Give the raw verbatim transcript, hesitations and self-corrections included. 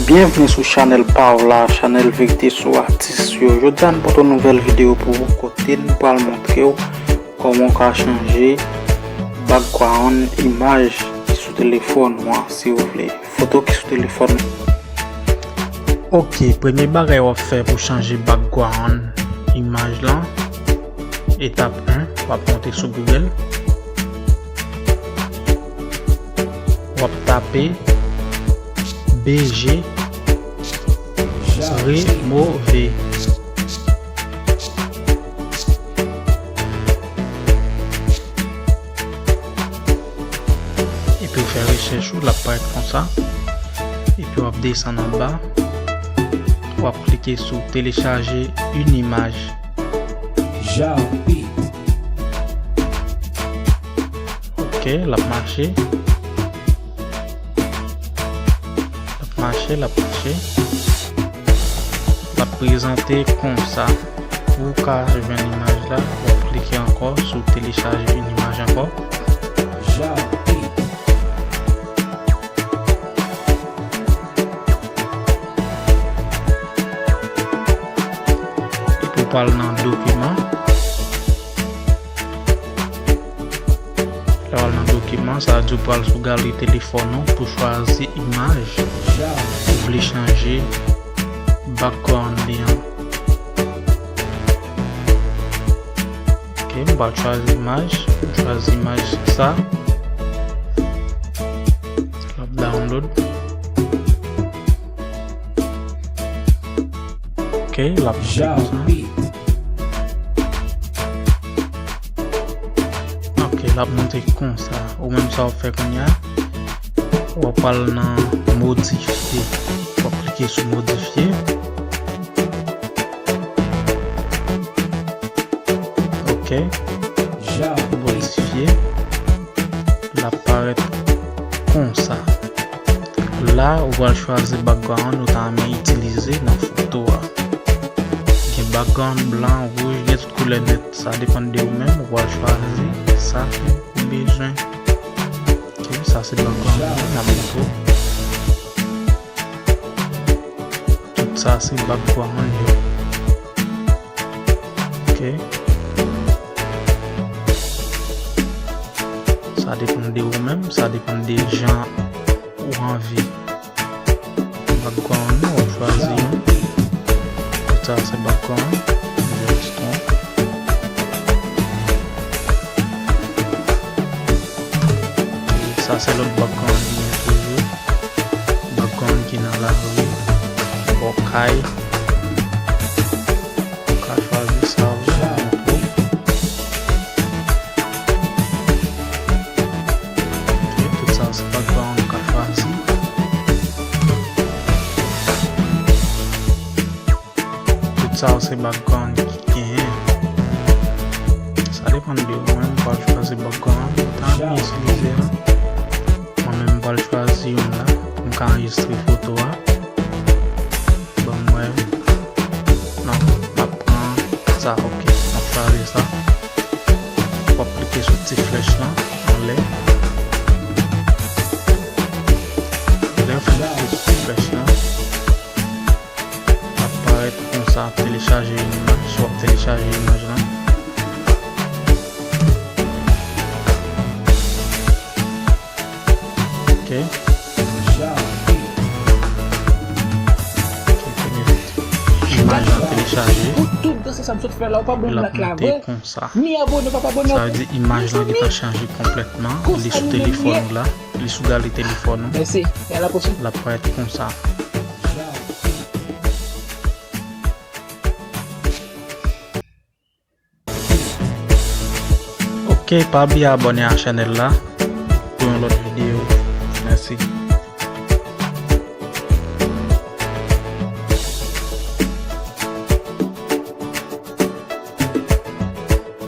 Byenvni sou chanèl pa w la, chanèl Verite sou Atis yo. Jodi a, n pote yon nouvèl videyo pou ou, kote n pral montre w kòman w ka chanje background imaj ki sou telefòn ou an, si w vle. Foto ki sou telefòn ou. Ok, premye bagay w ap fè pou chanje background imaj lan, etap en, w ap monte sou Google. W ap tape B G remove. Epi w fè rechèch ou, l ap parèt konsa. Epi w ap desann anba. W ap klike sou télécharger une image. Jarpit. Ok, l ap mache. L ap mache, l ap mache. L ap prezante konsa. Pou w ka jwenn imaj la, w ap klike ankò sou télécharger une image ankò. Jarpit. Epi w pral nan dokiman. Lè w al nan dokiman, sa vle di w pral sou galri telefòn ou pou chwazi imaj ou vle chanje background li an. Ok, m pral chwazi imaj, m chwazi imaj sa. L ap download. Ok, l ap monte konsa. Ok, l ap monte konsa. Ou menm sa w ap fè kounye a, w ap al nan modifye. W ap klike sou modifye. Ok. Modifye. L ap parèt konsa. La, ou pral chwazi background ou ta renmen itilize nan foto a. Gen background blan, wouj, gen tout koulè nèt. Sa depann de ou menm, ou pral chwazi sa ke ou bezwen. Ok, sa se background mwen, n ap montre w. Tout sa se background yo. Ok. Sa depann de ou menm, sa depann de jan ou anvi background ou, w ap chwazi youn. Tout sa se background, Redstone. Sa se lòt background li ye toujou. Background ki nan lari, bò kay. Ou ka chwazi sa ou vle. Ok, tout sa se background ou ka chwazi. Tout sa se background ki genyen. Sa depann de ou menm, ou pral chwazi background ou ta itilize a. Mwen menm, m pral chwazi youn la pou m ka anrejistre foto a. Ban m wè. Non, m ap pran sa, ok. M ap chwazi sa. W ap klike sou ti flèch lan anlè. Lè w fin klike sou ti flèch lan, ap parèt konsa, telechaje yon imaj, w ap telechaje imaj lan. Ok. Kèk minit. Imaj lan telechaje. L ap monte konsa. Sa vle di imaj lan gentan chanje konplètman. Li sou telefòn ou la. Li sou galri telefòn ou. L ap parèt konsa. Ok, pa bliye abòne a chanèl la pou yon lòt videyo. Mèsi.